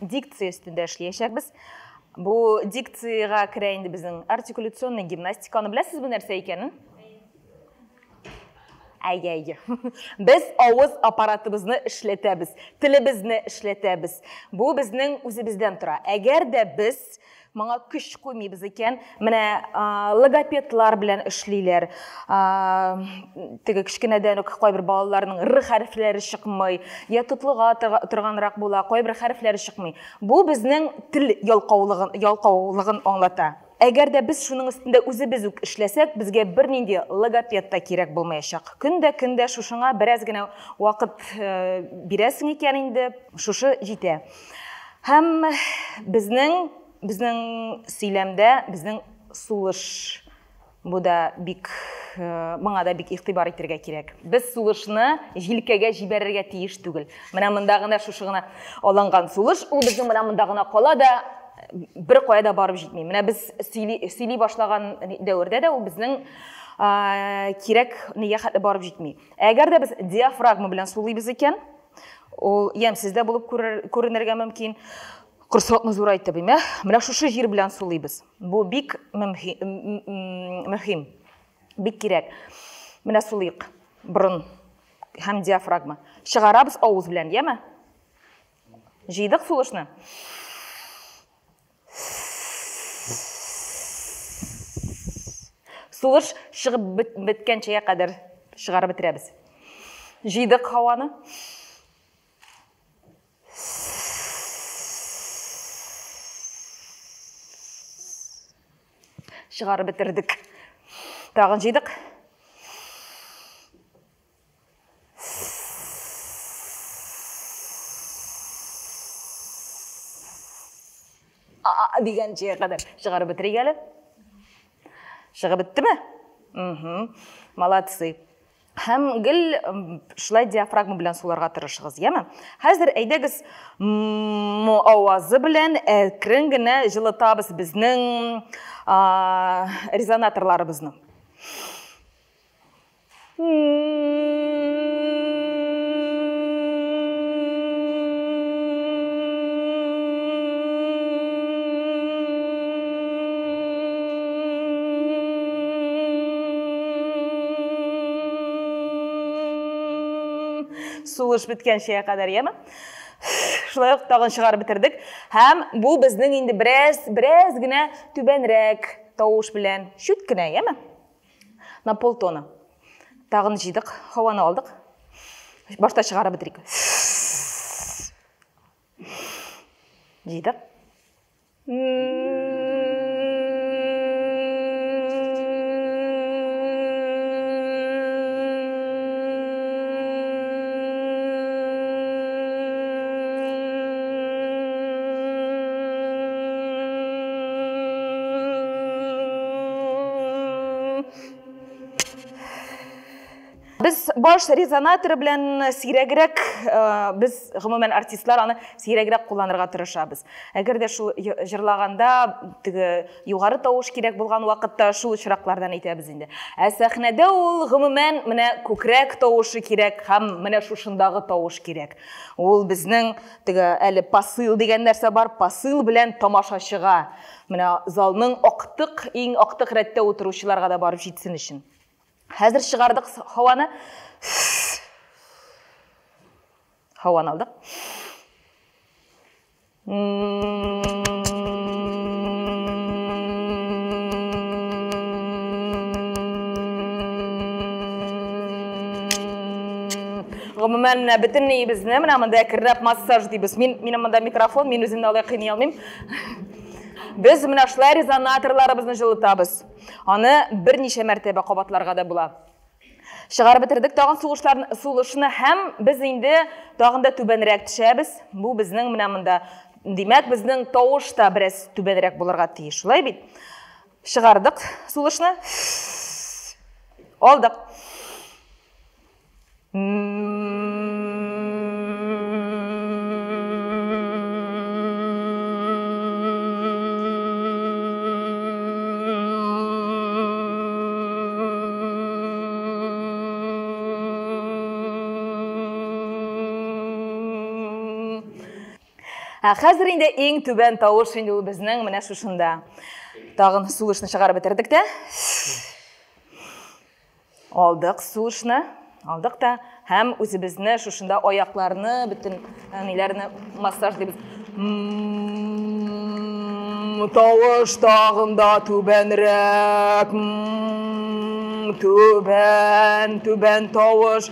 дикция өстендә эшләячәкбез. Бу дикциягә керә инде безнең артикуляционный гимнастика. Аны беләсезме нәрсә икәнен? Әйе, әйе. Без авыз аппаратыбызны эшләтәбез, телебезне эшләтәбез. Бу безнең үзебездән тора. Әгәр дә без моңа көч куймыйбыз икән, менә логопедлар белән эшлиләр. Теге кечкенәдән үк кайбер балаларның р хәрефләре чыкмый, я тотлыга торганрак була, кайбер хәрефләре чыкмый. Бу безнең тел ялкаулыгын, ялкаулыгын аңлата. Әгәр дә без шуның өстендә үзебез үк эшләсәк, безгә бернинди логопед та кирәк булмаячак. Көн дә көн дә шушыңа бераз генә вакыт бирәсең икән инде, шушы җитә. Һәм безнең безнең сөйләмдә безнең сулыш бу да бик моңа да бик игътибар итәргә кирәк. Без сулышны җилкәгә җибәрергә тиеш түгел. Менә монда гына шушы гына алынган сулыш, ул безнең менә монда гына кала да бер кая да барып җитми. Менә без сөйли, сөйли башлаган дәвердә дә ул безнең кирәк нигә хәтле барып җитми. Әгәр дә без диафрагма белән сулыйбыз икән, ул ямьсез дә булып күренергә мөмкин. Корсакны зурайтып, имә, менә шушы җир белән сулыйбыз. Бу бик мөһим, бик кирәк. Менә сулыйк, борын һәм диафрагма. Чыгарабыз авыз белән, яме? Җыйдык сулышны. Сулыш чыгып беткәнчегә кадәр чыгарып бетерәбез. Җыйдык һаваны. Чыгарып бетердек. Тагын җыйдык. Дигәнчегә кадәр чыгарып бетерик әле. Чыгып беттеме? Угу. Молодцы. Һәм гел шулай диафрагма белән суларга тырышыгыз, яме? Хәзер әйдәгез м авазы белән әкрен генә җылытабыз безнең резонаторларыбызны. Сулыш беткәнчегә кадәр, яме? Шулай ук тагын чыгарып бетердек. Һәм бу безнең инде бераз, бераз генә түбәнрәк тавыш белән, чүт кенә, яме? На полтона. Тагын җыйдык, һаваны алдык. Башта чыгарып бетерик. Җыйдык. Без баш резонаторы белән сирәгрәк, без гомумән артистлар аны сирәгрәк кулланырга тырышабыз. Әгәр дә шул җырлаганда теге югары тавыш кирәк булган вакытта шул очраклардан әйтәбез инде. Ә сәхнәдә ул гомумән менә күкрәк тавышы кирәк һәм менә шушындагы тавыш кирәк. Ул безнең теге әле посыл дигән нәрсә бар, посыл белән тамашачыга, менә залның актык, иң актык рәттә утыручыларга да барып җитсен өчен. Хәзер чыгардык һаваны. Һаваны алдык. Гомумән, менә бөтен ниебезне менә монда әкренләп массаж дибез. Мин, минем монда микрофон, мин үземне алай кыйный алмыйм. Без менә шулай резонаторларыбызны җылытабыз. Аны берничә мәртәбә кабатларга да була. Чыгарып бетердек тагын сулышларны, сулышны һәм без инде тагын да түбәнрәк төшәбез. Бу безнең менә монда. Димәк, безнең тавыш та бераз түбәнрәк булырга тиеш. Шулай бит? Чыгардык сулышны. Алдык. Ә хәзер инде иң түбән тавыш инде ул безнең менә шушында. Тагын сулышны чыгарып бетердек тә. Алдык сулышны, алдык та һәм үзебезне шушында аякларны, бөтен ниләрне массажлыйбыз. Тавыш тагын да түбәнрәк. Түбән, түбән тавыш.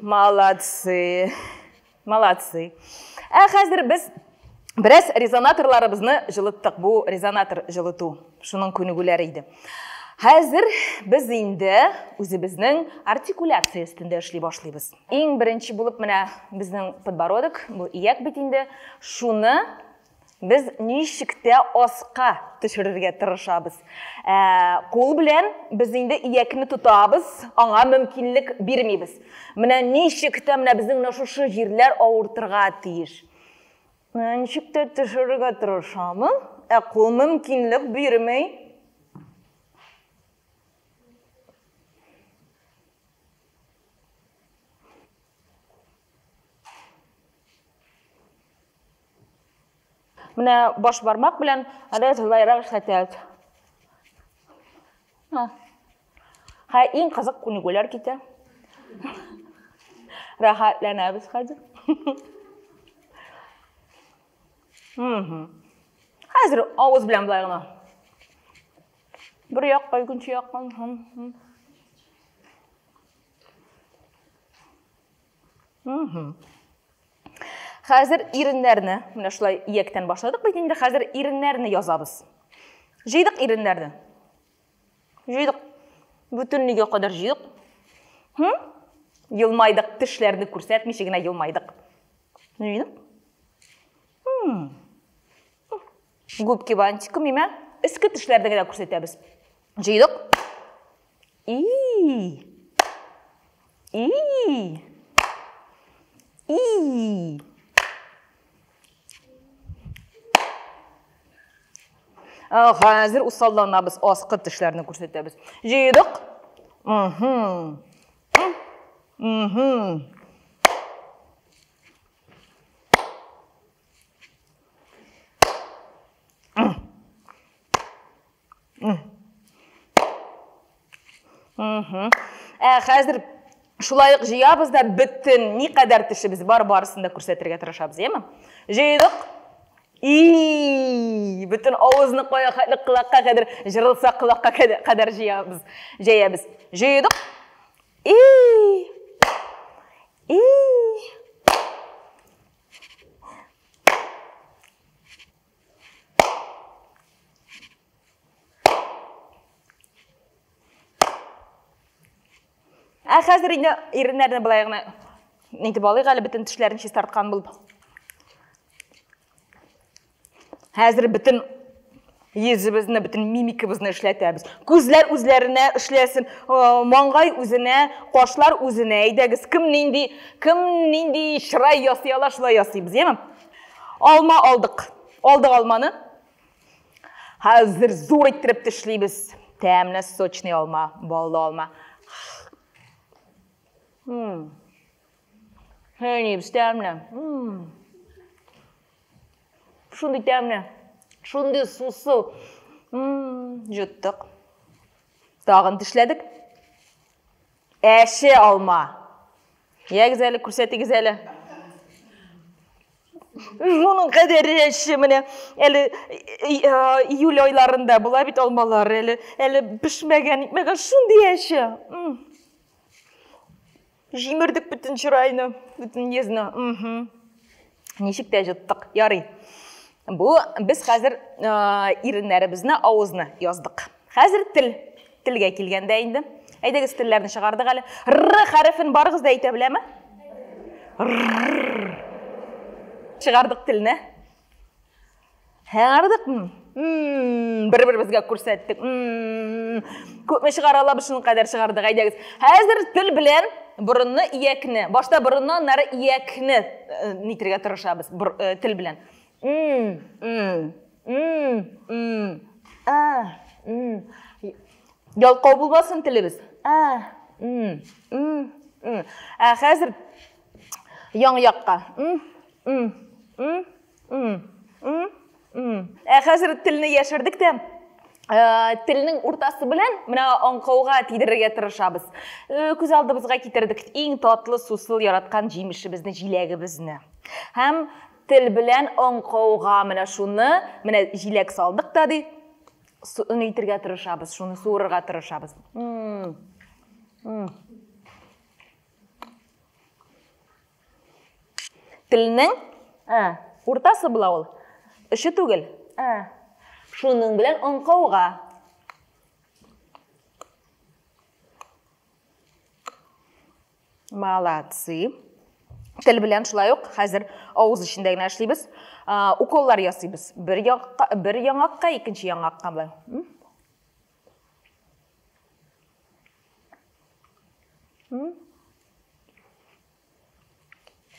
Молодцы. Молодцы. Ә хәзер без бераз резонаторларыбызны җылыттык. Бу резонатор җылыту, шуның күнегүләре иде. Хәзер без инде үзебезнең артикуляция өстендә эшли башлыйбыз. Иң беренче булып менә безнең подбородок, бу ияк бит инде, шуны без ничек тә аска төшерергә тырышабыз. Ә, кул белән без инде иякне тотабыз, аңа мөмкинлек бирмибез. Менә ничек тә менә безнең менә шушы җирләр авыртырга тиеш. Менә ничек тә төшерергә тырышамын, ә кул мөмкинлек бирми. Менә баш бармак белән әле зулайрак эшләтәбез. Ха, иң кызык күнегүләр китә. Рәхәтләнәбез хәзер. Хәзер авыз белән болай гына. Бер якка, икенче якка. Хәзер иреннәрне, менә шулай ияктән башладык бит инде, хәзер иреннәрне язабыз. Җыйдык иреннәрне. Җыйдык. Бөтен нигә кадәр җыйдык. Хм? Елмайдык, тешләрне күрсәтмичә генә елмайдык. Җыйдык. Хм. Губки бантиком, имә. Өске тешләрне генә күрсәтәбез. Җыйдык. И. И. И. Хәзер усалланабыз, аскы тешләрне күрсәтәбез. Җыйдык. Угу. Угу. Ә хәзер шулай ук җыябыз да бөтен никадәр тешебез бар, барысын да күрсәтергә тырышабыз, яме? Җыйдык. И, бөтен авызны кая хәтле колакка кадәр җырылса колакка кадәр җыябыз, җәябез. Җыйдык. И! И! Ә хәзер инде иреннәрне былай гына нитеп алыйк әле, бөтен тешләрен чистарткан булып. Хәзер бөтен йөзебезне, бөтен мимикабызны эшләтәбез. Күзләр үзләренә эшләсен, маңгай үзенә, кашлар үзенә. Әйдәгез, кем нинди, кем нинди чырай ясый ала, шулай ясыйбыз, яме? Алма алдык. Алдык алманы. Хәзер зур иттереп тешлибез. Тәмле, сочный алма, баллы алма. Хәнибез, тәмле. Шундый тәмле. Шундый сусыл. Җоттык. Тагын тешләдек. Әче алма. Ягез әле, күрсәтегез әле. Шуның кадәр әче менә әле июль айларында була бит алмалар, әле әле пешмәгән, итмәгән шундый әче. Җимердек бөтен чырайны, бөтен йөзне. Ничек тә җоттык. Ярый. Бу без хәзер иреннәребезне, авызны яздык. Хәзер тел. Телгә килгәндә инде. Әйдәгез телләрне чыгардык әле. Р хәрефен барыгыз да әйтә беләме? Р. Чыгардык телне. Чыгардык. Бер-беребезгә күрсәттек. Күпме чыгара алабыз, шуның кадәр чыгардык. Әйдәгез. Хәзер тел белән борынны, иякне. Башта борынны, аннары иякне нитергә тырышабыз тел белән. А, Ялкау булмасын телебез. А. М, м, м. Ә хәзер яң якка. М, м, м, м, м, м. Ә хәзер телне яшердек тә, телнең уртасы белән менә аңкауга тидерергә тырышабыз. Күз алдыбызга китердек иң татлы, сусыл яраткан җимешебезне, җиләгебезне. Һәм тел белән аңкауга менә шуны, менә җиләк салдык та ди, суны итергә тырышабыз, шуны суырырга тырышабыз. Телнең уртасы була ул. Очы түгел. Шуның белән аңкауга. Молодцы. Тел белән шулай ук хәзер авыз эчендә генә эшлибез. Уколлар ясыйбыз. Бер якка, бер яңакка, икенче яңакка белән.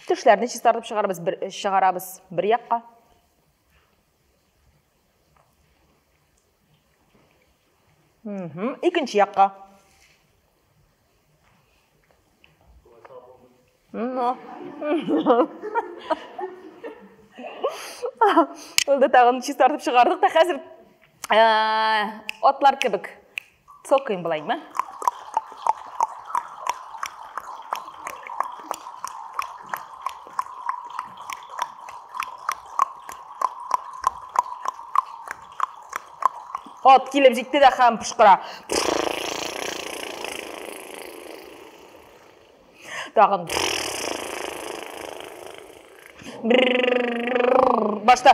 Тешләрне чистартып чыгарабыз, бер чыгарабыз бер якка. Икенче якка. Ну. Ул да тагын чистартып чыгардык та хәзер атлар кебек цокаем былаймы? Ат килеп җитте дә һәм пошкыра. Тагын. Башта.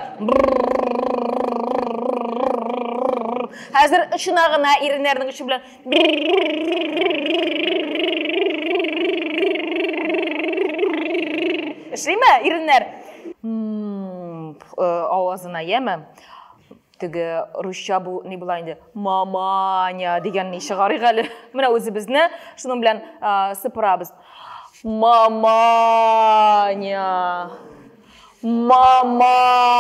Хәзер очына гына иреннәрнең очы белән. Эшлиме иреннәр? Авазына, яме? Теге русча бу ни була инде? Маманя дигән ни чыгарыйк әле. Менә үзебезне шуның белән сыпырабыз. Маманя. Маманя.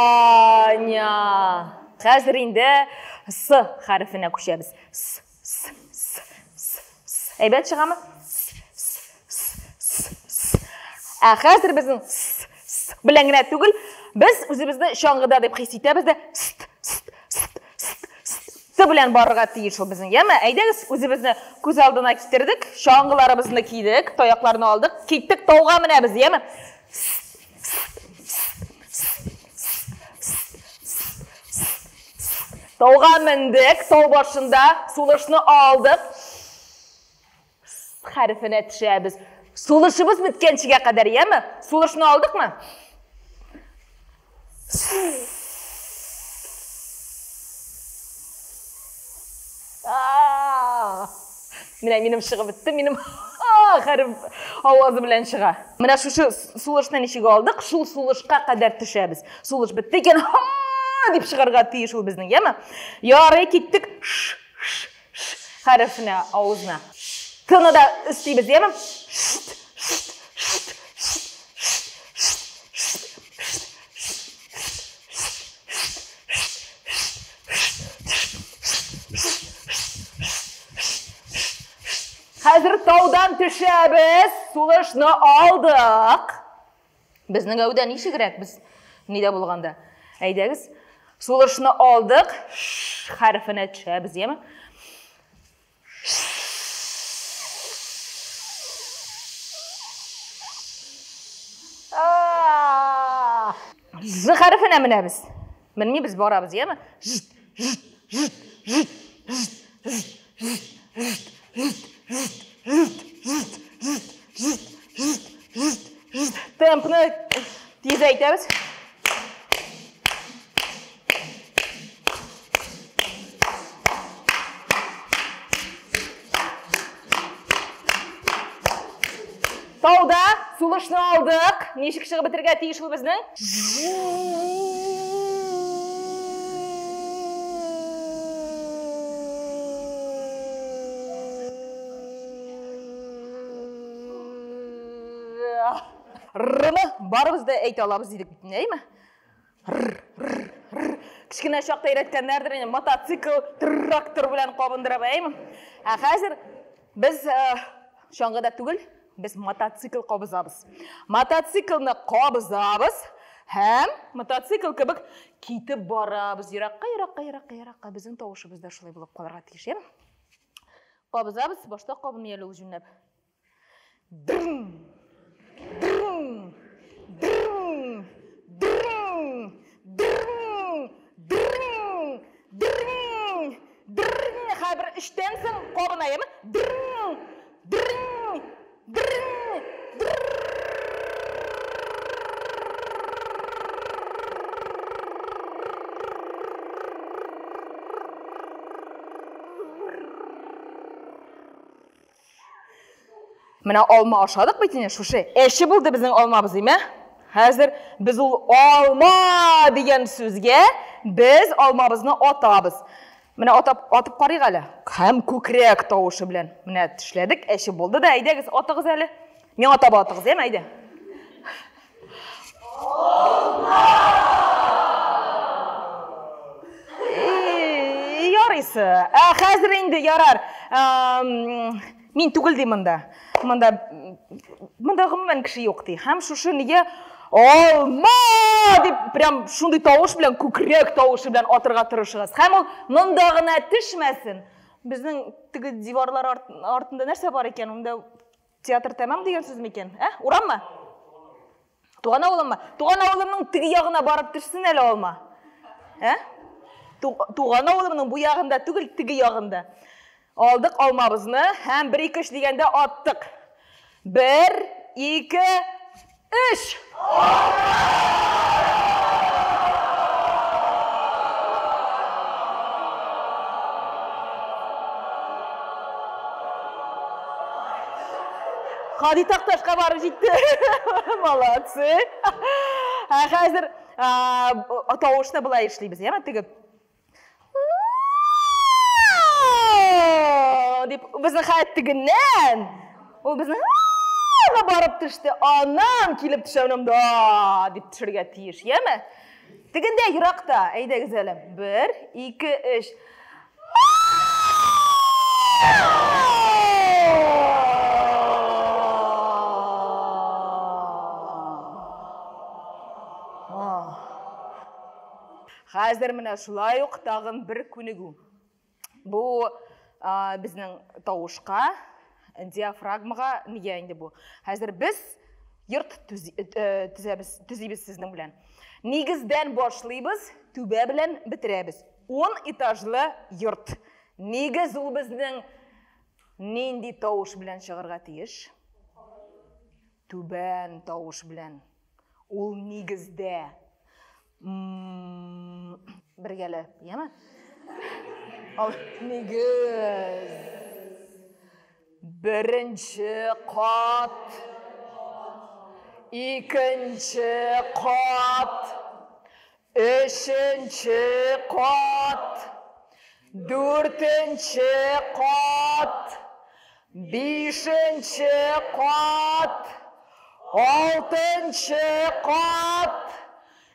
Хәзер инде С хәрефенә күчәбез. С, с, с, с, с. Әйбәт чыгамы? С, с, с, с, с. Ә хәзер безнең с, с белән генә түгел, без үзебезне чаңгыда дип хис итәбез дә с, с, с, с, с, Т белән барырга тиеш ул безнең, яме? Әйдәгез, үзебезне күз алдына китердек, чаңгыларыбызны кидек, таякларны алдык, киттек тауга менәбез, яме? Тауга мендек, тау башында сулышны алдык. С хәрефенә төшәбез. Сулышыбыз беткәнчегә кадәр, яме? Сулышны алдыкмы? Менә минем чыгып бетте, минем хәреф авазы белән чыга. Менә шушы сулышны ничек алдык, шул сулышка кадәр төшәбез. Сулыш бетте икән, ха дип чыгарга тиеш ул безнең, яме? Ярый, киттек. Ш, ш, ш хәрефенә, авызына. Тыны да өстибез, яме? Шт, шт, шт, шт, шт, шт, шт, шт, Хәзер таудан төшәбез, сулышны алдык. Безнең гәүдә ничегрәк без нидә булганда? Әйдәгез, сулышны алдык, ш хәрефенә төшәбез, яме? Ж хәрефенә менәбез. Менмибез, барабыз, яме? Ж, ж, ж, ж, ж, ж, ж, ж, ж, ж, ж, ж, ж, ж, ж, ж. Темпны тизәйтәбез. Тауда сулышны алдык. Ничек чыгып бетергә тиеш ул безнең? Рны барыбыз да әйтә алабыз дидек бит, әйме? Р, р, р. Кечкенә чакта өйрәткәннәрдер инде, мотоцикл, трактор белән кабындырып, әйме? Ә хәзер без Чаңгыда түгел, без мотоцикл кабызабыз. Мотоциклны кабызабыз һәм мотоцикл кебек китеп барабыз. Еракка, еракка, еракка, еракка. Безнең тавышыбыз да шулай булып калырга тиеш, яме? Кабызабыз, башта кабынмый әле ул җүнләп. Дрын! Дрын! Дрын! Дрын! Дрын! Дрын! Дрын! Дрын! Хәбер өчтән соң кабына, яме? Дрын! Дрын! Дрын! Менә алма ашадык бит инде, шушы әче булды безнең алмабыз, димә. Хәзер без ул алма дигән сүзгә без алмабызны атабыз. Менә атап, атып карыйк әле. Һәм күкрәк тавышы белән. Менә тешләдек, әче булды да, әйдәгез, атыгыз әле. Миңа таба атыгыз, яме, әйдә. Ярыйсы. Ә хәзер инде ярар. Мин түгел ди монда. Монда монда гомумән кеше юк ди. Һәм шушы нигә алма дип прям шундый тавыш белән, күкрәк тавышы белән атырга тырышыгыз. Һәм ул монда гына төшмәсен. Безнең теге диварлар артында нәрсә бар икән? Монда театр тәмам дигән сүз микән? Ә? Ураммы? Туган авылыммы? Туган авылымның теге ягына барып төшсен әле алма. Ә? Туган авылымның бу ягында түгел, теге ягында. Алдык алмабызны һәм 1 2 3 дигәндә аттык. 1 2 3. Хади Такташка барып җитте. Молодцы. Ә хәзер тавышны болай эшлибез, яме теге дип безнең хәят тегеннән ул безнең барып төште, аннан килеп төшә да дип төшергә тиеш, яме? Тегендә еракта, әйдәгез әле. 1 2 3. Хәзер менә шулай ук тагын бер күнегү. Бу безнең тавышка, диафрагмага нигә инде бу? Хәзер без йорт төзәбез, төзибез сезнең белән. Нигездән башлыйбыз, түбә белән бетерәбез. 10 этажлы йорт. Нигез ул безнең нинди тавыш белән чыгарга тиеш? Түбән тавыш белән. Ул нигездә. Бергәләп, яме? Ал, нигез. Беренче кат. Икенче кат. Өченче кат. Дүртенче кат. Бишенче кат. Алтынчы кат.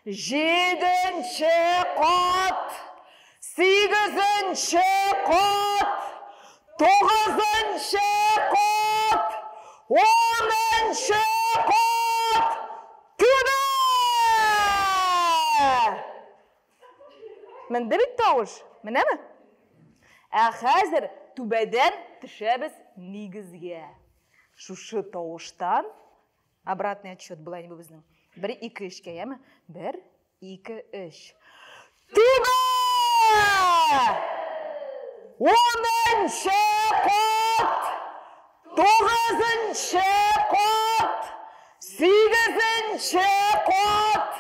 Җиденче кат. Сигезенче кат. Тугызынчы кат. Унынчы кат. Түбә! Менде бит тавыш, менәме? Ә хәзер түбәдән төшәбез нигезгә. Шушы тавыштан обратный отсчет була инде бу безнең. 1 2 3-кә, яме? 1 2 3. Түбә! Унынчы кат! Тугызынчы кат! Сигезенче кат!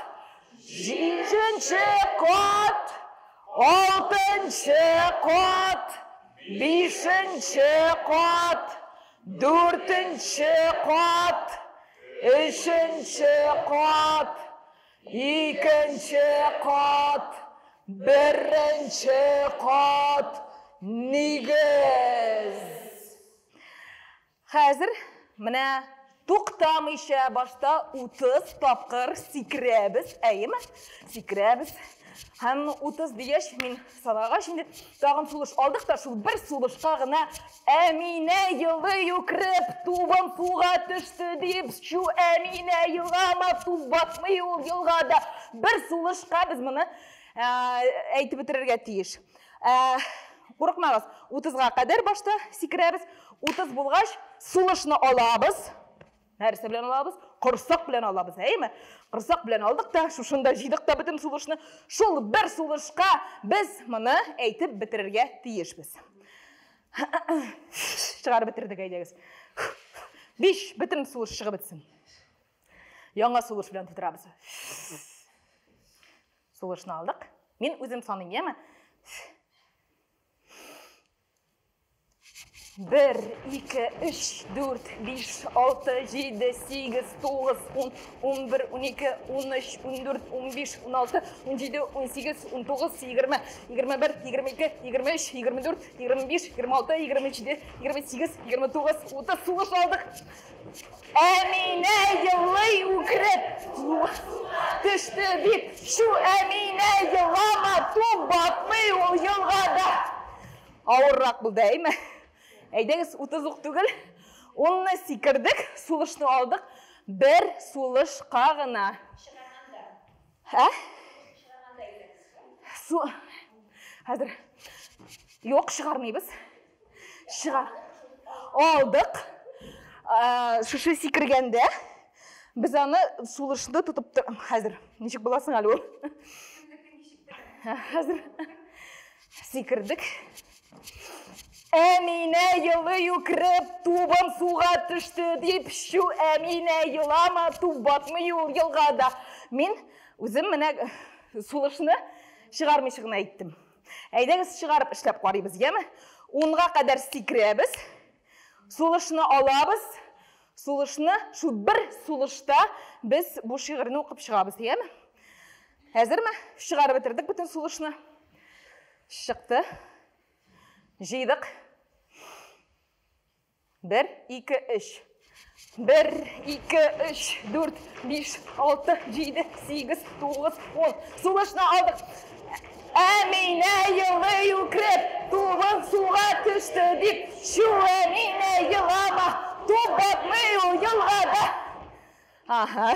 Җиденче кат! Алтынчы кат! Бишенче кат! Дүртенче кат! Өченче кат! Икенче кат! Беренче кат! Нигез! Хәзер менә туктамыйча башта 30 тапкыр сикерәбез, әйеме? Сикерәбез. Һәм 30 дигәч, мин санагач инде тагын сулыш алдык та шул бер сулышка гына Әминә елый үкреп, тубым суга төште дип, чү Әминә елама, туп батмый ул елгада. Бер сулышка без моны әйтеп бетерергә тиеш. Курыкмагыз, 30-га кадәр башта сикерәбез. 30 булгач, сулышны алабыз. Нәрсә белән алабыз? Корсак белән алабыз, әйеме? Корсак белән алдык та, шушында җыйдык та бөтен сулышны. Шул бер сулышка без моны әйтеп бетерергә тиешбез. Чыгарып бетердек, әйдәгез. Биш, бөтен сулыш чыгып бетсен. Яңа сулыш белән тутырабыз. Сулышны алдык. Мин үзем саныйм, яме? Бер, ике, өч, дүрт, биш, алты, җиде, сигез, тугыз, ун, 11, 12, 13, 14, 15, 16, 17, 18, 19, 20, 21, 22, 23, 24, 25, 26, 27, 28, 29, 30. Сулыш алдык. Әминә елый үкереп, төште дип, чү, Әминә елама, туп батмый ул елгада. Авыррак булды, әйме? Әйдәгез, 30 ук түгел. Унны сикердек, сулышны алдык. Бер сулышка гына. Ә? Су... Хәзер. Юк, чыгармыйбыз. Чыгар. Алдык. Шушы сикергәндә без аны сулышны тотып тор. Хәзер ничек буласың әле ул? Хәзер сикердек. Әминә елый үкереп, тубым суга төште дип, чү, Әминә елама, туп батмый ул елгада. Мин үзем менә сулышны чыгармыйча гына әйттем. Әйдәгез чыгарып эшләп карыйбыз, яме? Унга кадәр сикерәбез. Сулышны алабыз. Сулышны шул бер сулышта без бу шигырьне укып чыгабыз, яме? Әзерме? Чыгарып бетердек бөтен сулышны. Чыкты. Җыйдык. Бер, ике, өч. Бер, ике, өч, дүрт, биш, алты, җиде, сигез, тугыз, ун. Сулышны алдык. Әминә елый үкереп, тубың суга төште дип, чү, Әминә елама, туп батмый ул елгада. Ага.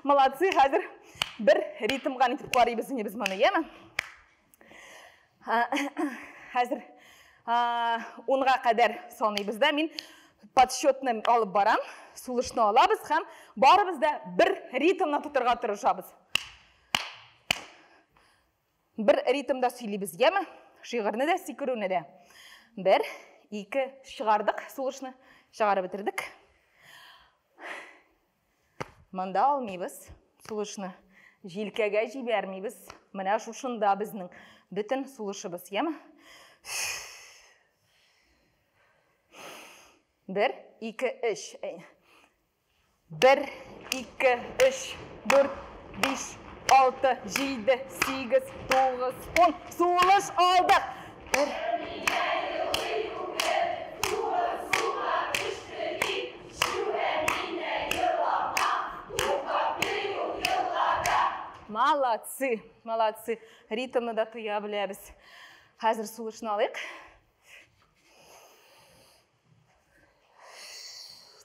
Молодцы, хәзер бер ритмга нитеп карыйбыз инде без моны, яме? Хәзер унга кадәр саныйбыз да, мин подсчетны алып барам, сулышны алабыз һәм барыбыз да бер ритмны тотырга тырышабыз. Бер ритмда сөйлибез, яме? Шигырьне дә, сикерүне дә. Бер, ике, чыгардык сулышны, чыгарып бетердек. Монда алмыйбыз сулышны. Җилкәгә җибәрмибез. Менә шушында безнең бөтен сулышыбыз, яме? Бер, ике, өч. Бер, ике, өч, дүрт, биш, алты, җиде, сигез, тугыз, ун. Сулыш алдык. Бер. Молодцы, молодцы. Ритмны да тоя беләбез. Хәзер сулышны алыйк.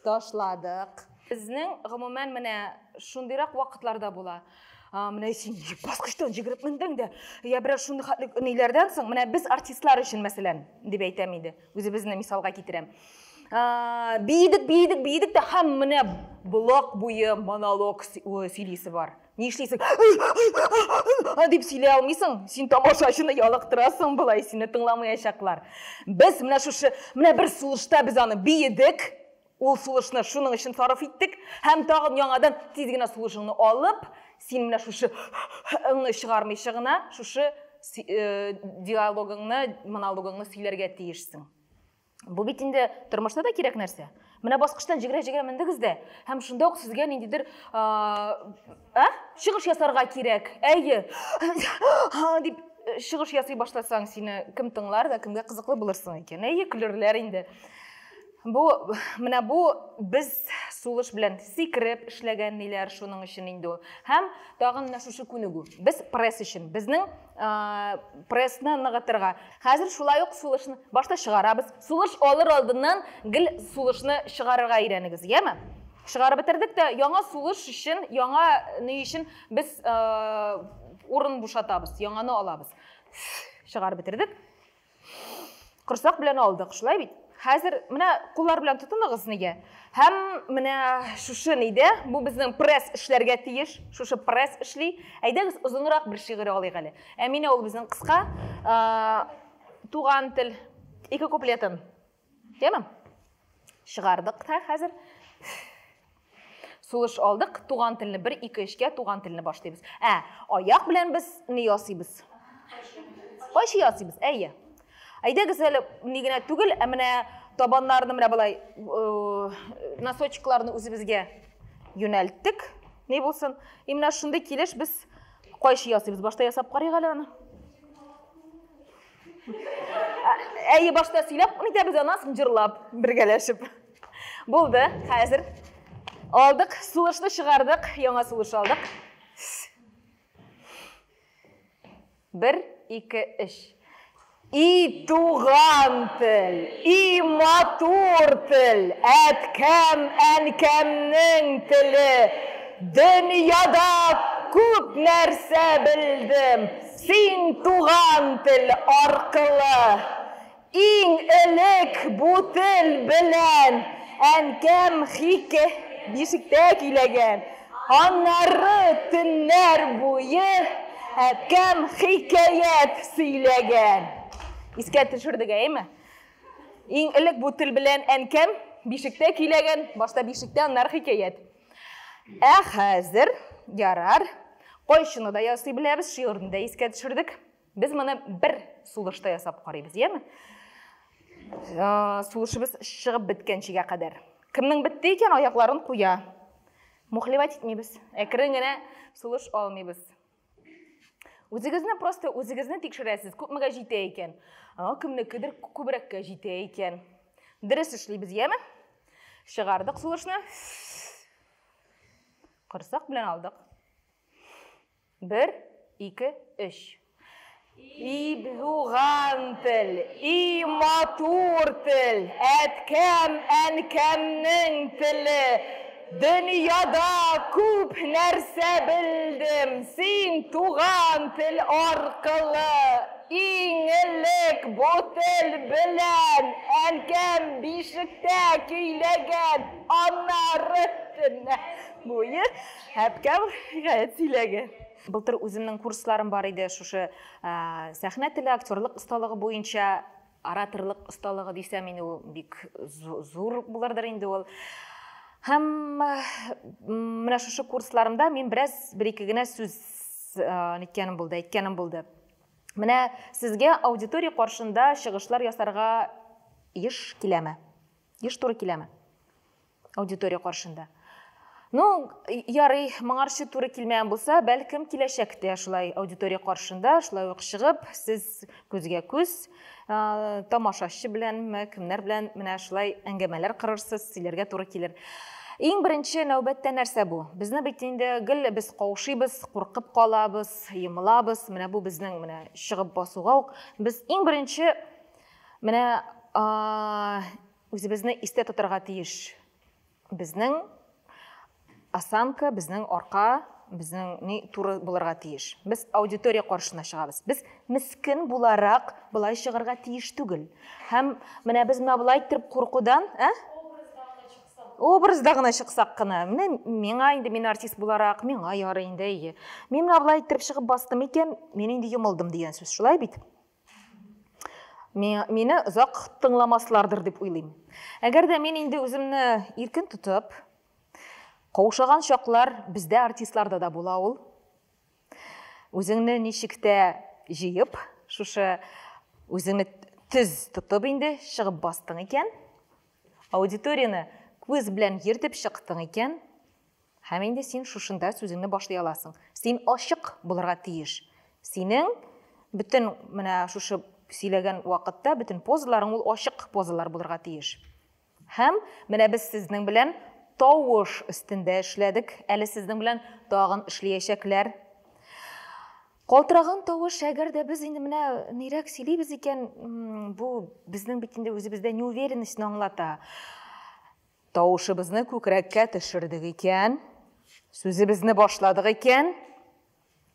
Ташладык. Безнең гомумән менә шундыйрак вакытларда була. Менә син баскычтан җигереп мендең дә, я берәр шундый хәтле ниләрдән соң, менә без артистлар өчен мәсәлән, дип әйтәм инде, үзебезне мисалга китерәм. Биедек, биедек, биедек тә һәм менә блок буе монолог сөйлисе бар. Ни эшлисең? Дип сөйли алмыйсың. Син тамашачыны ялыктырасың болай, сине тыңламаячаклар. Без менә шушы, менә бер сулышта без аны биедек, ул сулышны шуның өчен сарыф иттек һәм тагын яңадан тиз генә сулышыңны алып, син менә шушы ыңны чыгармыйча гына шушы диалогыңны, монологыңны сөйләргә тиешсең. Бу бит инде тормышта да кирәк нәрсә. Менә баскычтан җигерә-җигерә мендегез дә, һәм шунда ук сезгә ниндидер чыгыш ясарга кирәк. Әйе. Дип чыгыш ясый башласаң, сине кем тыңлар да, кемгә кызыклы булырсың икән. Әйе, көлерләр инде. Бу менә бу без сулыш белән сикереп эшләгән ниләр, шуның өчен инде ул. Һәм тагын менә шушы күнегү. Без пресс өчен, безнең прессны ныгытырга. Хәзер шулай ук сулышны башта чыгарабыз. Сулыш алыр алдыннан гел сулышны чыгарырга өйрәнегез, яме? Чыгарып бетердек тә, яңа сулыш өчен, яңа ни өчен без урын бушатабыз, яңаны алабыз. Чыгарып бетердек. Корсак белән алдык, шулай бит? Хәзер менә куллар белән тотыныгыз нигә? Һәм менә шушы нидә, бу безнең пресс эшләргә тиеш, шушы пресс эшли. Әйдәгез озынрак бер шигырь алыйк әле. Әминә ул безнең кыска, туган тел, ике куплетын. Тема? Чыгардык та хәзер. Сулыш алдык, туган телне 1 2 3-кә туган телне башлыйбыз. Ә, аяк белән без ни ясыйбыз? Кайчы ясыйбыз? Әйе. Әйдәгез әле ни генә түгел, ә менә табаннарны менә болай носочкларны үзебезгә юнәлттек. Ни булсын? И менә шундый килеш без кайчы ясыйбыз. Башта ясап карыйк әле аны. Әйе, башта сөйләп, нитәбез, аннан соң җырлап, бергәләшеп. Булды, хәзер. Алдык, сулышны чыгардык, яңа сулыш алдык. 1, 2, 3. И туган тел, и матур тел, әткәм, әнкәмнең теле. Дөньяда күп нәрсә белдем, син туган тел аркылы. Иң элек бу тел белән әнкәм хике бишектә көйләгән. Аннары төннәр буе әткәм хикәят сөйләгән. Искә төшердек, әйеме? Иң элек бу тел белән әнкәм бишектә көйләгән, башта бишектә, аннары хикәят. Ә хәзер, ярар, кайчыны да ясый беләбез, шигырьне дә искә төшердек. Без моны бер сулышта ясап карыйбыз, яме? Сулышыбыз чыгып беткәнчегә кадәр. Кемнең бетте икән, аякларын куя. Мухлевать итмибез. Әкрен генә сулыш алмыйбыз. Үзегезне просто үзегезне тикшерәсез, күпмегә җитә икән. Кемнекедер күбрәккә җитә икән. Дөрес эшлибез, яме? Чыгардык сулышны. Корсак белән алдык. 1, 2, 3. И туган тел, и матур тел, әткәм, әнкәмнең теле. Дөньяда күп нәрсә белдем, син туган тел аркылы. Иң элек бу тел белән әнкәм бишектә көйләгән, аннары төннәр буе әткәм хикәят сөйләгән. Былтыр үземнең курсларым бар иде, шушы сәхнә теле, актерлык осталыгы буенча, ораторлык осталыгы дисәм инде ул бик зур булырдыр инде ул. Һәм менә шушы курсларымда мин бераз бер-ике генә сүз ниткәнем булды, әйткәнем булды. Менә сезгә аудитория каршында чыгышлар ясарга еш киләме? Еш туры киләме? Аудитория каршында. Ну, ярый, моңарчы туры килмәгән булса, бәлкем киләчәктә шулай аудитория каршында шулай ук чыгып, сез күзгә күз тамашачы беләнме, кемнәр белән менә шулай әңгәмәләр корырсыз, сөйләргә туры килер. Иң беренче нәүбәттә нәрсә бу? Безне бит инде гел без каушыйбыз, куркып калабыз, йомылабыз. Менә бу безнең менә чыгып басуга ук без иң беренче менә үзебезне истә тотарга тиеш. Безнең осанка, безнең арка, безнең ни туры булырга тиеш. Без аудитория каршына чыгабыз. Без мискен буларак болай чыгарга тиеш түгел. Һәм менә без менә болай иттереп куркудан, ә? Образда гына чыксак кына. Менә миңа инде, мин артист буларак, миңа ярый инде, әйе. Мин менә болай иттереп чыгып бастым икән, мин инде йомылдым дигән сүз, шулай бит? Мине озак тыңламаслардыр дип уйлыйм. Әгәр дә мин инде үземне иркен тотып, каушаган чаклар бездә артистларда да була ул. Үзеңне ничек тә җыеп, шушы үзеңне төз тотып инде чыгып бастың икән, аудиторияне күз белән йөртеп чыктың икән, һәм инде син шушында сүзеңне башлый аласың. Син ачык булырга тиеш. Синең бөтен менә шушы сөйләгән вакытта бөтен позаларың ул ачык позалар булырга тиеш. Һәм менә без сезнең белән тавыш өстендә эшләдек. Әле сезнең белән тагын эшләячәкләр. Калтыраган тавыш, әгәр дә без инде менә нирәк сөйлибез икән, бу безнең бит инде үзебездә неуверенностьны аңлата. Тавышыбызны күкрәккә төшердек икән, сүзебезне башладык икән,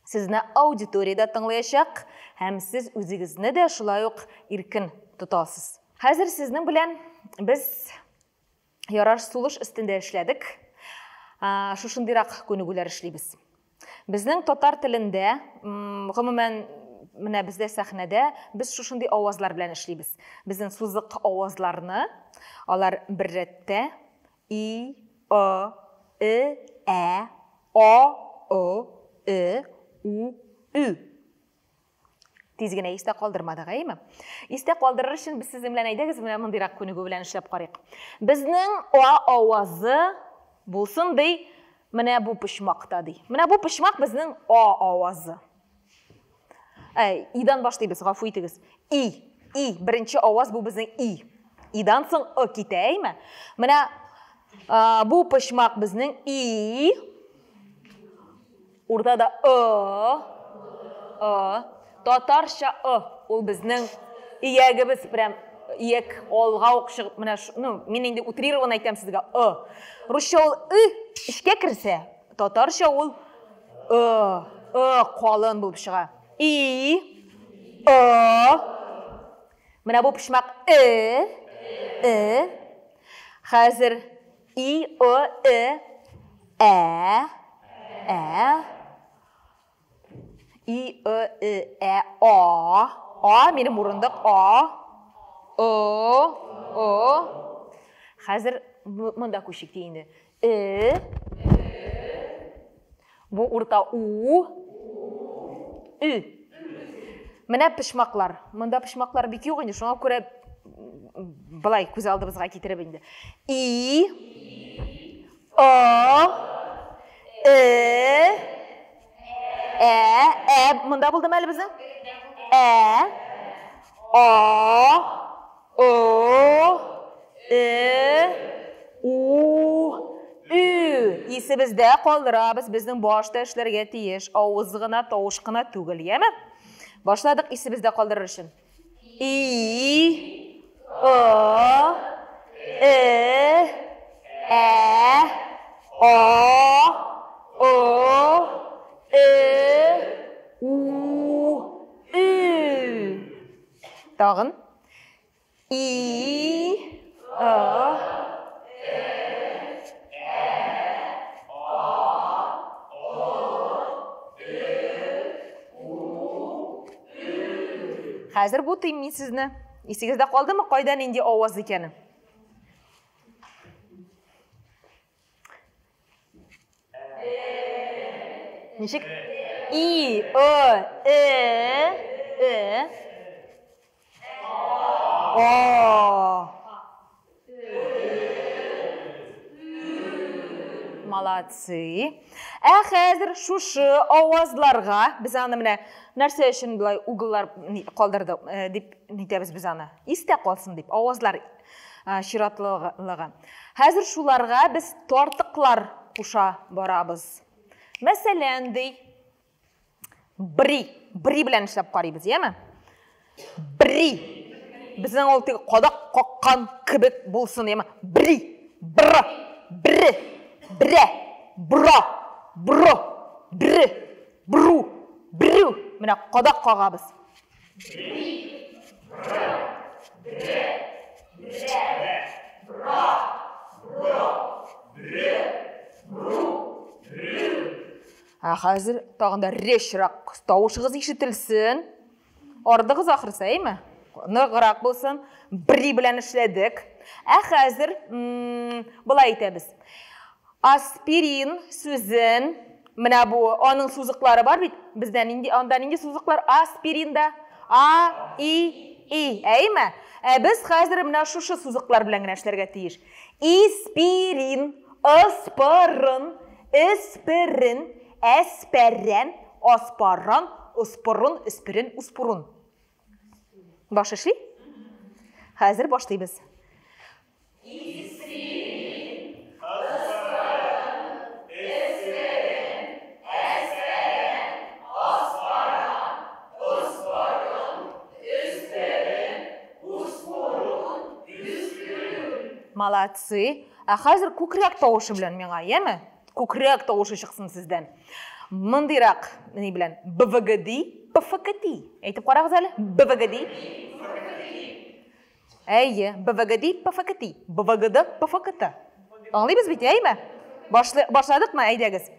сезне аудитория дә тыңлаячак һәм сез үзегезне дә шулай ук иркен тотасыз. Хәзер сезнең белән без ярар сулыш өстендә эшләдек. Шушындыйрак күнегүләр эшлибез. Безнең татар телендә, гомумән, менә бездә сәхнәдә без шушындый авазлар белән эшлибез. Безнең сузык авазларны, алар бер рәттә и, ы, э, ә, а, о, э, у, ü. Тиз генә истә калдырмадык, әйеме? Истә калдырыр өчен без сезнең белән әйдәгез менә мондыйрак күнегү белән эшләп карыйк. Безнең А авазы булсын ди, менә бу почмакта ди. Менә бу почмак безнең А авазы. Ә, Идан башлыйбыз, гафу итегез. И, И, беренче аваз бу безнең И. Идан соң Ы китә, әйме? Менә бу почмак безнең И. Уртада ы, ы, татарча ы, ул безнең иягебез прям ияк алга ук чыгып, менә ну, мин инде утрированно әйтәм сезгә, ы. Русча ул ы эчкә керсә, татарча ул ы, ы калын булып чыга. И, ы, менә бу почмак э, э. Хәзер И, О, Э, Ә, Ә, И, О, Э, Ә, А, А, минем урындык, А, О, О. Хәзер монда күчик ди инде. Э, бу урта У, Ү. Менә почмаклар. Монда почмаклар бик юк инде, шуңа күрә былай күз алдыбызга китереп инде. И, О, Э, Ә, Ә, монда булдымы әле безнең? Ә, А, О, Э, У, Ü. Исебездә калдырабыз, безнең баш та эшләргә тиеш, авыз гына, тавыш кына түгел, яме? Башладык исебездә калдырыр өчен. И, О, Э, Ә, А, О, Э, У, Ü. Тагын. И, О, Э, Ә, А, О, Э, У, Ü. Хәзер бутыйм мин сезне. Исегездә калдымы, кайда нинди аваз икәне? Ничек? И, О, Э, Э. О. Молодцы. Ә хәзер шушы авазларга без аны менә нәрсә өчен болай угллар калдырдык э, дип нитәбез без аны. Истә калсын дип, авазлар э, чиратлылыгы. Хәзер шуларга без тартыклар куша барабыз. Мәсәлән, ди, бри, бри белән эшләп карыйбыз, яме? Бри. Безнең ул теге кадак каккан кебек булсын, яме? Бри, бр, бре, бре, бро, бро, бре, бру, брю. Менә кадак кагабыз. Бри, бр, бре, бре, бра, бро, бре, бру, брю. Ә хәзер тагын да речрак тавышыгыз ишетелсен. Ардыгыз ахрысы, әйме? Ныграк булсын. Бри белән эшләдек. Ә хәзер болай итәбез. Аспирин сүзен, менә бу аның сузыклары бар бит. Бездә нинди, анда нинди сузыклар? Аспиринда А, И, И, әйме? Ә без хәзер менә шушы сузыклар белән генә эшләргә тиеш. Испирин, ыспырын, эсперин, әспәрән, аспаран, оспорын, эсперин, успурун. Баш эшли? Хәзер башлыйбыз. Молодцы. Ә хәзер күкрәк тавышы белән миңа, яме? Күкрәк тавышы чыксын сездән. Мондыйрак ни белән? БВГД, ПФКТ. Әйтеп карагыз әле. БВГД. Әйе, БВГД, ПФКТ. БВГД, ПФКТ. Аңлыйбыз бит, әйме? Башладыкмы? Әйдәгез.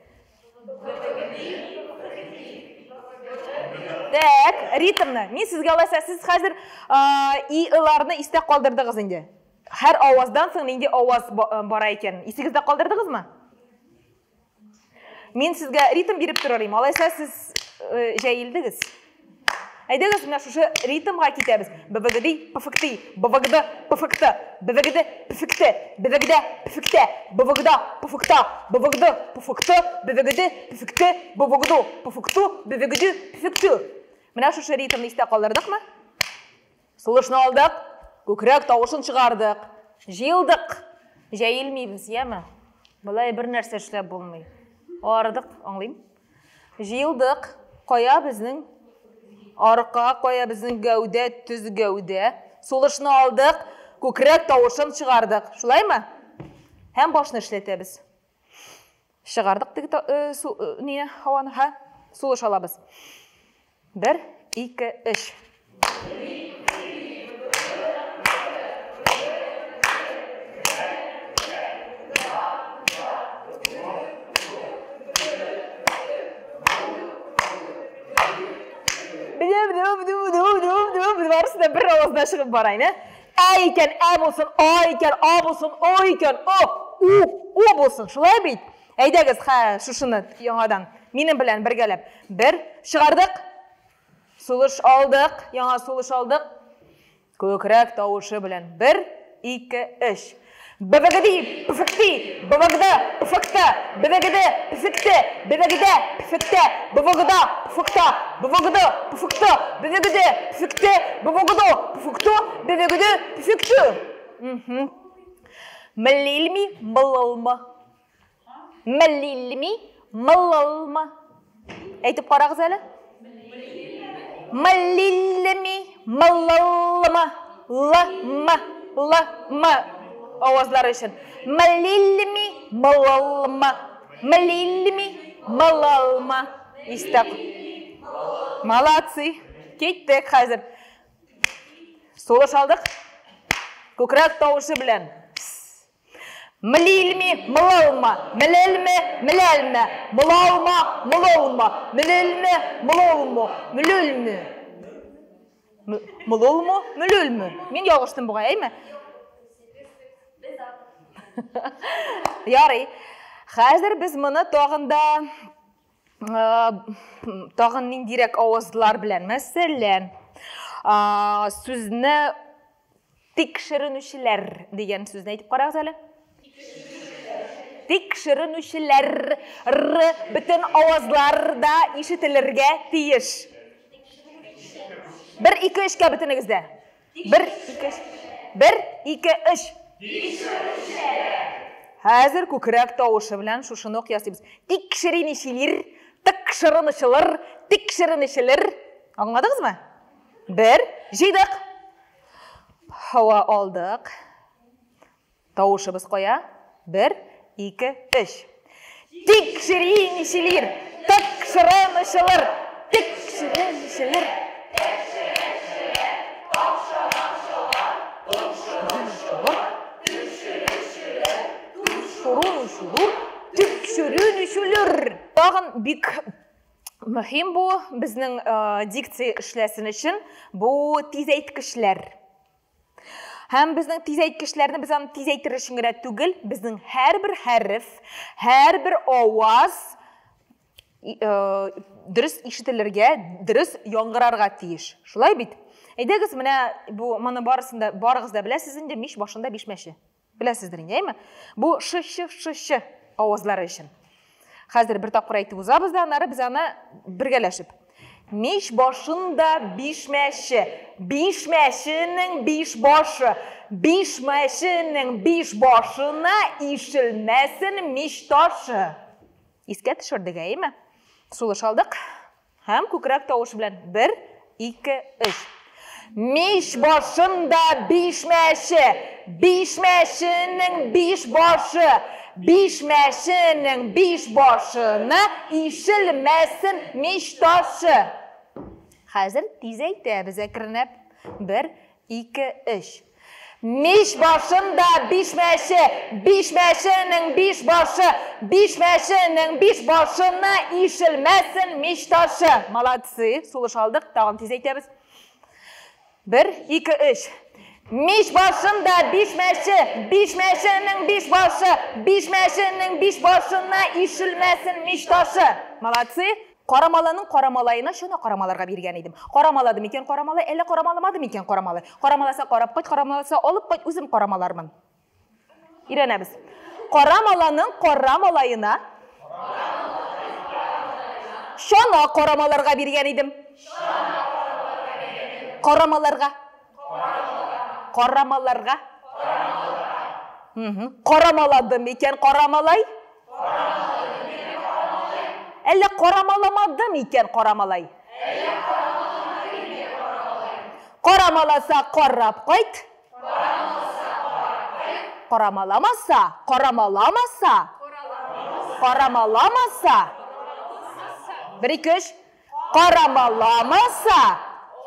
Так, ритмны. Мин сезгә алайса, сез хәзер и ыларны истә калдырдыгыз инде. Һәр аваздан соң нинди аваз бара икән? Исегездә калдырдыгызмы? Мин сезгә ритм биреп торыр идем. Алайса сез җәелдегез. Әйдәгез, менә шушы ритмга китәбез. БВГД, ПФКТ, БВГД, ПФКТ, БВГД, ПФКТ, БВГД, ПФКТ, БВГД, ПФКТ, БВГД, ПФКТ, БВГД, ПФКТ, БВГД, ПФКТ, БВГД, ПФКТ. Менә шушы ритмны истә калдырдыкмы? Сулышны алдык, күкрәк тавышын чыгардык, җыелдык. Җәелмибез, яме? Болай бер нәрсә эшләп булмый. Арыдык, аңлыйм. Җыелдык. Кая безнең арка, кая безнең гәүдә, төз гәүдә. Сулышны алдык, күкрәк тавышын чыгардык. Шулаймы? Һәм башны эшләтәбез. Чыгардык теге су, не, һаваны, һа? Сулыш алабыз. 1, 2, 3. Барысы да бер авазда чыгып бара, әйме? Ә икән, ә булсын, а икән, а булсын, о икән, о, у, у булсын. Шулай бит? Әйдәгез, хә, шушыны яңадан. Минем белән бергәләп. Бер, чыгардык. Сулыш алдык, яңа сулыш алдык. Күкрәк тавышы белән. 1, 2, 3. БВГД, ПФКТ, БВГД, ПФКТ, БВГД, ПФКТ, БВГД, ПФКТ, БВГД, ПФКТ, БВГД, ПФКТ, БВГД, ПФКТ, БВГД, ПФКТ, БВГД, ПФКТ. Млилми, млылмы. Млилми, млылмы. Әйтеп карагыз әле. Млилми, млылмы. Л, м, л, м авазлары өчен. Млилми, млылмы. Млилми, млылмы. Истә. Молодцы. Киттек хәзер. Сулыш алдык. Күкрәк тавышы белән. Млилми, млылма, млелме, мләлмә, млалма, млылма, млелме, млылмы, млөлме. Млылмы, млөлме. Мин ялгыштым бугай, әйме? Ярый. Хәзер без моны тагын да тагын ниндирәк авазлар белән, мәсәлән, сүзне тикшеренүчеләр дигән сүзне әйтеп карагыз әле. Тикшеренүчеләр, р, бөтен авазлар да ишетелергә тиеш. 1, 2, 3-кә бөтенегез дә. 1, 2, 3. 1, 2, 3. Хәзер күкрәк тавышы белән шушыны ук ясыйбыз. Тикшеренүчеләр, тикшеренүчеләр, тикшеренүчеләр. Аңладыгызмы? 1, җыйдык. Һава алдык. Тавышыбыз кая? 1, 2, 3. Тикшеренүчеләр, тикшеренүчеләр, тикшеренүчеләр. Тикшеренүчеләр. Тагын бик мөһим бу безнең дикция эшләсен өчен бу тизәйткечләр. Һәм безнең тизәйткечләрне без аны тизәйтер өчен генә түгел, безнең һәрбер хәреф, һәрбер аваз дөрес ишетелергә, дөрес яңгырарга тиеш. Шулай бит? Әйдәгез, менә бу моны барысын да, барыгыз да беләсез инде, мич башында биш мәче. Беләсездер инде, әйме? Бу ш, ч, ш, ч авазлары өчен. Хәзер бер тапкыр әйтеп узабыз да, аннары без аны бергәләшеп. Мич башында биш мәче, биш мәченең биш башы, биш мәченең биш башына ишелмәсен мич ташы. Искә төшердек, әйеме? Сулыш алдык. Һәм күкрәк тавышы белән 1, 2, 3. Мич башында биш мәче, биш мәченең биш башы, биш мәченең биш башына ишелмәсен мич ташы. Хәзер тиз әйтәбез әкренләп. Бер, ике, өч. Мич башында биш мәче, биш мәченең биш башы, биш мәченең биш башына ишелмәсен мич ташы. Молодцы, сулыш алдык, тагын тиз әйтәбез. Бер, ике, өч. Мич башында биш мәче, биш мәченең биш башы, биш мәченең биш башына ишелмәсен мич ташы. Молодцы. Карамалының кара малаена чана карамаларга биргән идем. Карамалады микән карамалай, әллә карамаламады микән карамалай? Карамаласа карап кайт, карамаласа алып кайт, үзем карамалармын. Өйрәнәбез. Карамаланың кара малаена чана карамаларга биргән идем. Карамаларга. Карамаларга. Карамалады микән карамалай? Әллә карамаламады микән карамалай? Карамаласа карап кайт. Карамаламаса, карамаламаса. Карамаламаса. Бер, ике, өч. Карамаламаса,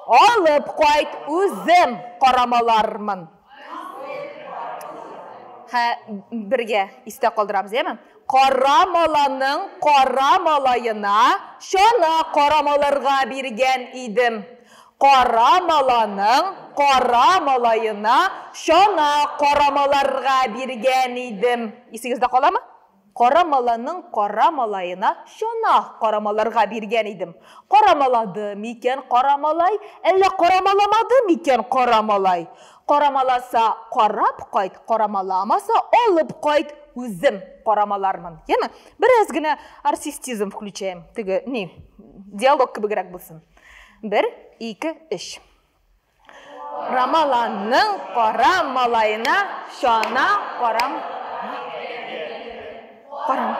алып кайт, үзем карамалармын. Хә, бергә истә калдырабыз, яме? Кара маланың кара малаена чана карамаларга биргән идем. Кара маланың кара малаена чана карамаларга биргән идем. Исегездә каламы? Карамаланың кара малаена чана карамаларга биргән идем. Карамалады микән кара малай, әллә карамаламады микән кара малай? Карамаласа карап кайт, карамаламаса алып кайт, үзем карамалармын. Яме? Бераз генә артистизм включаем. Теге, ни, диалог кебегрәк булсын. Бер, ике, өч. Рамаланың кара малаена чана карам. Карам.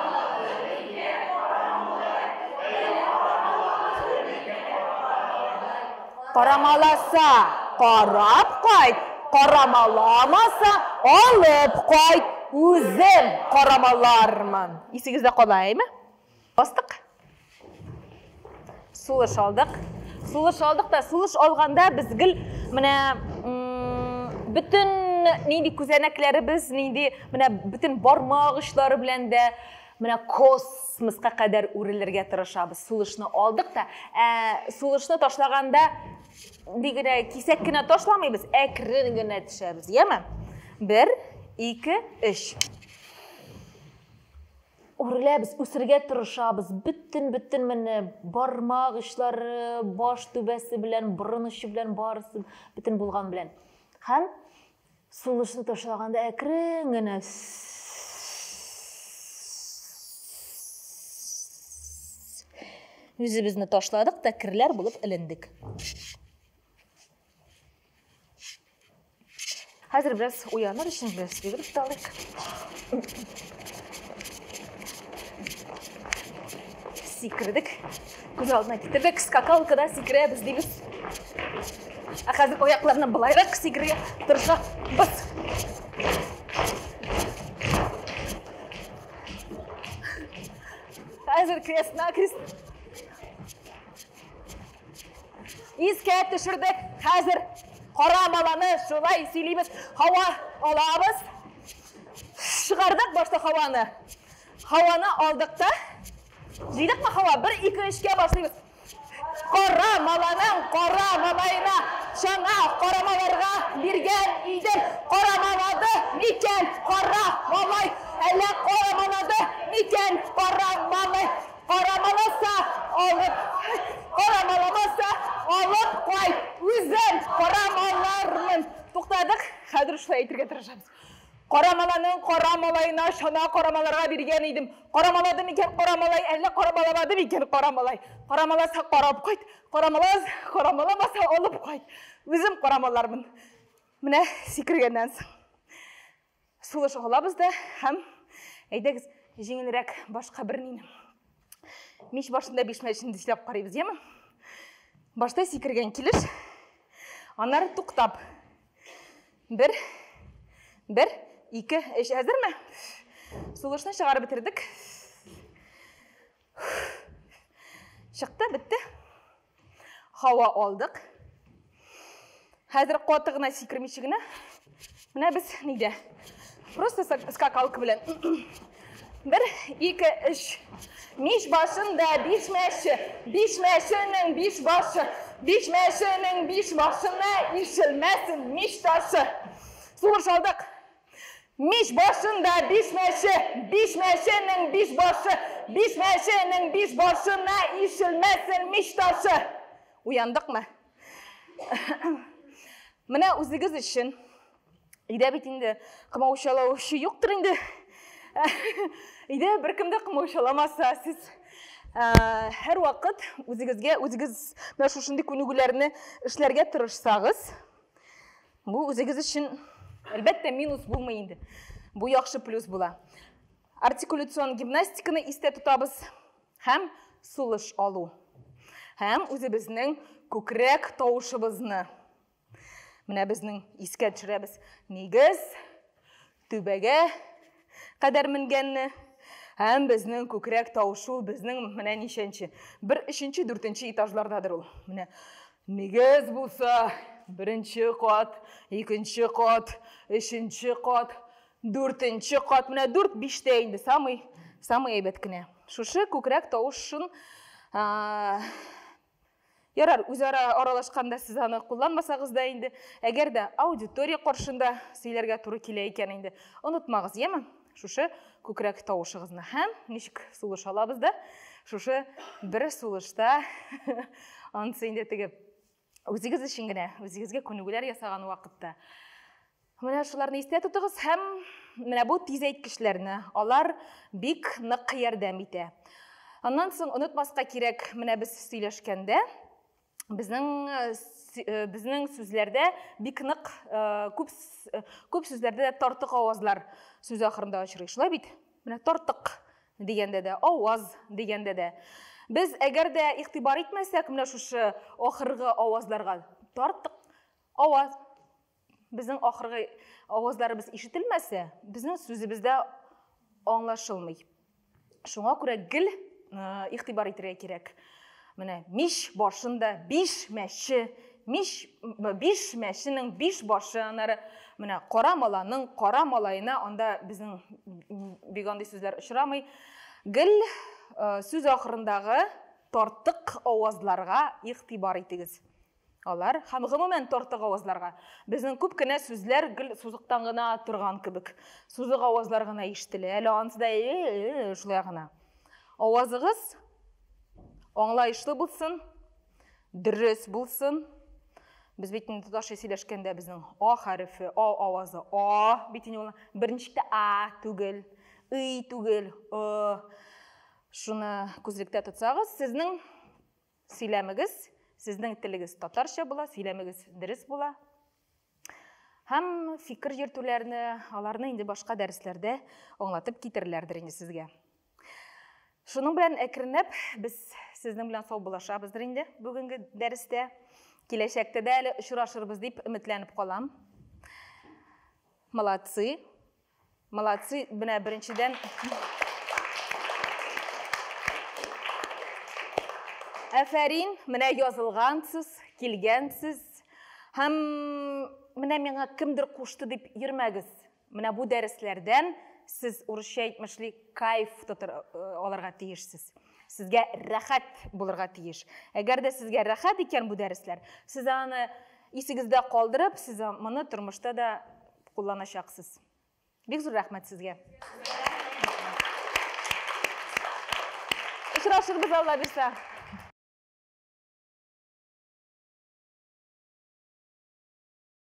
Карамаласа карап кайт, карамаламаса алып кайт, үзем карамалармын. Исегездә кала, әйме? Бастык. Сулыш алдык. Сулыш алдык та, сулыш алганда без гел менә бөтен нинди күзәнәкләребез, нинди менә бөтен бармак очлары белән дә менә космоска кадәр үрелергә тырышабыз. Сулышны алдык та, ә сулышны ташлаганда ни генә кисәк кенә ташламыйбыз, әкрен генә төшәбез, яме? Бер, ике, өч. Үреләбез, үсергә тырышабыз. Бөтен-бөтен менә бармак очлары, баш түбәсе белән, борын очы белән барысы бөтен булган белән. Һәм сулышны ташлаганда әкрен генә үзебезне ташладык та керләр булып элендек. Хәзер бераз уяныр өчен бераз йөгереп тә алыйк. Сикердек. Күз алдына китердек. Скакалкада сикерәбез дибез. Ә хәзер аякларны былайрак сикерергә тырышабыз. Хәзер крест-накрест. Искә төшердек. Хәзер кара маланы шулай сөйлибез. Һава алабыз. Чыгардык башта һаваны. Һаваны алдык та. Җыйдыкмы һава? Бер, ике, өчкә башлыйбыз. Кара маланың кара малаена чана карамаларга биргән идем. Карамалады микән кара малай? Әллә карамалады микән кара малай? Карамаласа алып, карамаламаса алып кайт, үзем карамалармын. Туктадык, хәзер шулай әйтергә тырышабыз. Карамаланың кара малаена чана карамаларга биргән идем. Карамалады микән кара малай, әллә карамаламады микән кара малай? Карамаласа карап кайт, карамалас, карамаламаса алып кайт. Үзем карамалармын. Менә сикергәннән соң. Сулыш алабыз да һәм әйдәгез җиңелрәк башка бер нине. Мич башында бишмәчен дисләп карыйбыз, яме? Башта сикергән килеш. Аннары туктап. Бер, бер, ике, өч. Әзерме? Сулышны чыгарып бетердек. Чыкты, бетте. Һава алдык. Хәзер каты гына сикермичә генә. Менә без нидә? Просто скакалка белән. Бер, ике, өч. Мич башында биш мәче, биш мәченең биш башы, биш мәченең биш башына ишелмәсен мич ташы. Сулыш алдык. Мич башында биш мәче, биш мәченең биш башы, биш мәченең биш башына ишелмәсен мич ташы. Уяндыкмы? Менә үзегез өчен өйдә бит инде комаучалаучы юктыр инде. Өйдә беркем дә комаучаламаса, сез һәрвакыт үзегезгә үзегез менә шушындый күнегүләрне эшләргә тырышсагыз, бу үзегез өчен әлбәттә минус булмый инде. Бу яхшы плюс була. Артикуляцион гимнастиканы истә тотабыз һәм сулыш алу. Һәм үзебезнең күкрәк тавышыбызны. Менә безнең искә төшерәбез. Нигез түбәгә кадәр менгәнне. Һәм безнең күкрәк тавышы ул безнең менә ничәнче? Бер өченче, дүртенче этажлардадыр ул. Менә нигез булса, беренче кат, икенче кат, өченче кат, дүртенче кат. Менә дүрт, биштә инде самый, самый әйбәт кенә. Шушы күкрәк тавышын ярар, үзара аралашканда сез аны кулланмасагыз да инде, әгәр дә аудитория каршында сөйләргә туры килә икән инде, онытмагыз, яме? Шушы күкрәк тавышыгызны һәм ничек сулыш алабыз да, шушы бер сулышта анысы инде теге үзегез өчен генә, үзегезгә күнегүләр ясаган вакытта. Менә шуларны истә тотыгыз һәм менә бу тизәйткечләрне, алар бик нык ярдәм итә. Аннан соң онытмаска кирәк, менә без сөйләшкәндә, безнең сүзләрдә бик нык күп сүзләрдә дә тартык авазлар сүз ахырында очрый. Шулай бит? Менә тартык дигәндә дә, аваз дигәндә дә. Без әгәр дә игътибар итмәсәк, менә шушы ахыргы авазларга тартык аваз, безнең ахыргы авазларыбыз ишетелмәсә, безнең сүзебездә аңлашылмый. Шуңа күрә гел игътибар итәргә кирәк. Менә мич башында биш мәче, мич биш мәченең биш башы, аннары менә кара маланың кара малаена, анда безнең бик андый сүзләр очрамый. Гел сүз ахырындагы тартык авазларга игътибар итегез. Алар һәм гомумән тартык авазларга. Безнең күп кенә сүзләр гел сузыктан гына торган кебек. Сузык авазлар гына ишетелә. Әле анысы да шулай гына. Авазыгыз аңлаешлы булсын, дөрес булсын. Без бит инде тоташ сөйләшкәндә безнең А хәрефе, А авазы, А бит инде ул берничек тә А түгел, И түгел, Ы. Шуны күзлектә тотсагыз, сезнең сөйләмегез, сезнең телегез татарча була, сөйләмегез дөрес була. Һәм фикер йөртүләрне, аларны инде башка дәресләрдә аңлатып китерләрдер инде сезгә. Шуның белән әкренләп без сезнең белән саубуллашабыздыр инде бүгенге дәрестә. Киләчәктә дә әле очрашырбыз дип өметләнеп калам. Молодцы. Молодцы, менә беренчедән Афәрин, менә язылгансыз, килгәнсез. Һәм менә миңа кемдер кушты дип йөрмәгез. Менә бу дәресләрдән сез урысча әйтмешли кайф тотыр алырга тиешсез. Сезгә рәхәт булырга тиеш. Әгәр дә сезгә рәхәт икән бу дәресләр, сез аны исегездә калдырып, сез моны тормышта да кулланачаксыз. Бик зур рәхмәт сезгә. Очрашырбыз, Алла бирсә.